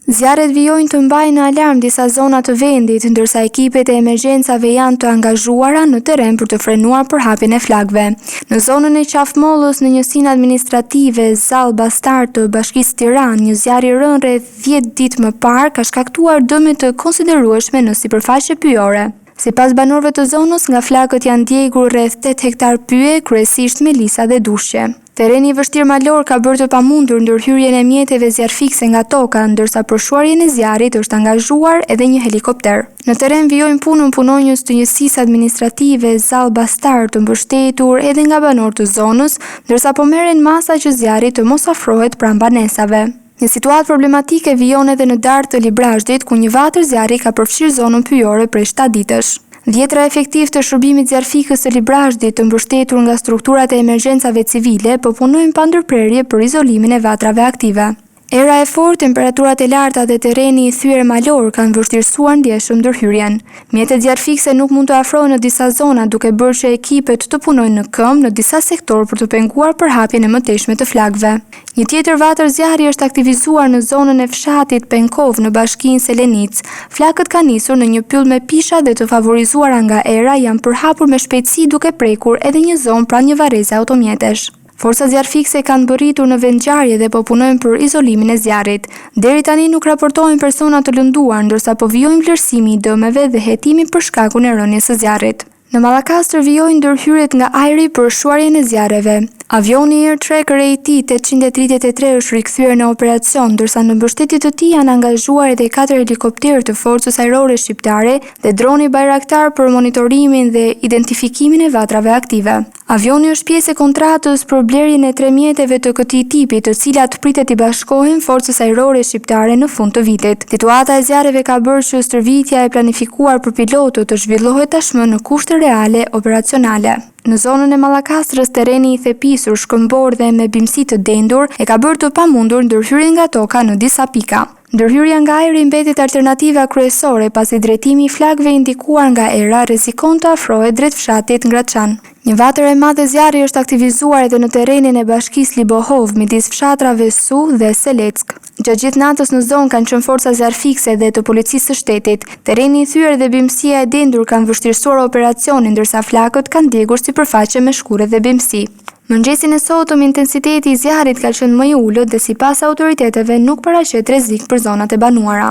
Zjarret vijojnë të mbajnë në alarm disa zona të vendit, ndërsa ekipet e emergjencave janë të angazhuara në terren për të frenuar përhapjen e flakëve. Në zonën e Qafë Mollës, në njësinë administrative Zall Bastar të Bashkisë Tiranë, një zjarr i rënë rreth 10 ditë më parë ka shkaktuar dëme të konsiderueshme në sipërfaqe pyjore. Sipas banorëve të zonës, nga flakët janë djegur rreth 8 hektarë pyje, kryesisht melisa dhe dushqe. Terreni i vështirë malor ka bërë të pamundur ndërhyrjen e mjeteve zjarrfikëse nga toka, ndërsa për shuarjen e zjarrit është angazhuar edhe një helikopter. Në terren vijojnë punën punonjës të njësisë administrative Zall Bastar të mbështetur edhe nga banorë të zonës, ndërsa po merren masa që zjarri të mos afrohet pranë banesave. Një situatë problematike vijon edhe në Dardhë të Librazhdit, ku një vatër zjarri ka përfshirë zonën pyjore prej 7 ditësh. Dhjetra efektivë të shërbimit zjarrfikës të Librazhdit, të mbështetur nga strukturat e emergjencave civile, po punojnë pa ndërprerje për izolimin e vatrave aktive. Era e fortë, temperaturat e larta dhe terreni i thyer malor kanë vështirësuar ndjeshëm ndërhyrjen. Mjetet zjarrfikëse nuk mund të afrohen në disa zona, duke bërë që ekipet të punojnë në këmbë në disa sektorë për të penguar përhapjen e mëtejshme të flakëve. Një tjetër vatër zjarri është aktivizuar në zonën e fshatit Penkovë në bashkinë Selenicë. Flakët kanë nisur në një pyll me pisha dhe të favorizuara nga era janë përhapur me shpejtësi duke prekur edhe një zonë pranë një varreze automjetesh. Forcat zjarrfikëse kanë mbërritur në vendngjarje dhe po punojnë për izolimin e zjarrit. Deri tani nuk raportohen persona të lënduar, ndërsa po vijojnë vlerësimi i dëmeve dhe hetimi për shkakun e rënies së zjarrit. Në Mallakastër vijojnë ndërhyrjet nga ajri për shuarjen e zjarreve. Avioni Air Tracker AT 833 është rikthyer në operacion, ndërsa në mbështetje të tij janë angazhuar edhe katër helikopterë të Forcës Ajrore Shqiptare dhe droni Bayraktar për monitorimin dhe identifikimin e vatrave aktive. Avioni është pjesë e kontratës për blerjen e tre mjeteve të këtij tipi, të cilat pritet t'i bashkohen Forcës Ajrore Shqiptare në fund të vitit. Situata e zjarreve ka bërë që stërvitja e planifikuar për pilotët të zhvillohet tashmë në kushte reale operacionale. Në zonën e Mallakastrës, terreni i thepisur, shkëmbor dhe me bimësi të dendur e ka bërë të pamundur ndërhyrjen nga toka në disa pika. Ndërhyrja nga ajri mbetet alternativa kryesore, pasi drejtimi i flakëve i ndikuar nga era rrezikon të afrohet drejt fshatit Ngraçan. Një vatër e madhe zjarri është aktivizuar edhe në terrenin e bashkisë Libohovë, midis fshatrave Su dhe Seleckë. Gjatë gjithë natës në zonë kanë qenë forca zjarrfikëse dhe të policisë së shtetit. Terreni i thyer dhe bimësia e dendur kanë vështirësuar operacionin, ndërsa flakët kanë djegur sipërfaqe me shkurre dhe bimësi. Mëngjesin e sotëm intensiteti i zjarrit ka qenë më i ulët dhe sipas autoriteteve nuk paraqet rrezik për zonat e banuara.